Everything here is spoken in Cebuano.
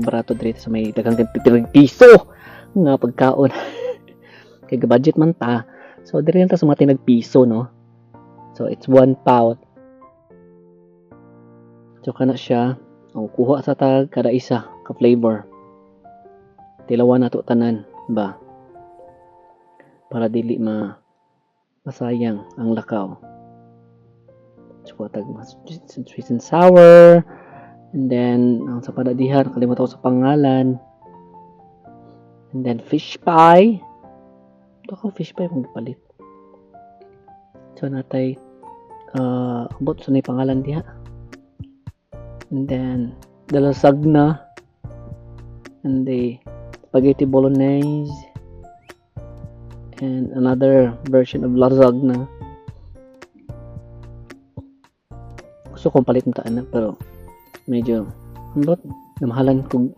Barato diri sa may daghang piso nga pagkaon. Kay budget man ta. So diri lang ta sa mga tinag piso, no. So it's £1. So kana siya, ang kuha sa tag kada isa ka flavor. Tilawan nato tanan ba para dili ma masayang ang lakaw. So kuha tag mas sweet and sour, and then ang sa panadihan, nakalimutan ko sa pangalan. And then fish pie. Ito ko fish pie kung palit. So natay ambot sa pangalan diha. And then the lasagna and the spaghetti bolognese and another version of lasagna. Gusto kong palit na taan pero medyo ambot namahalan kog.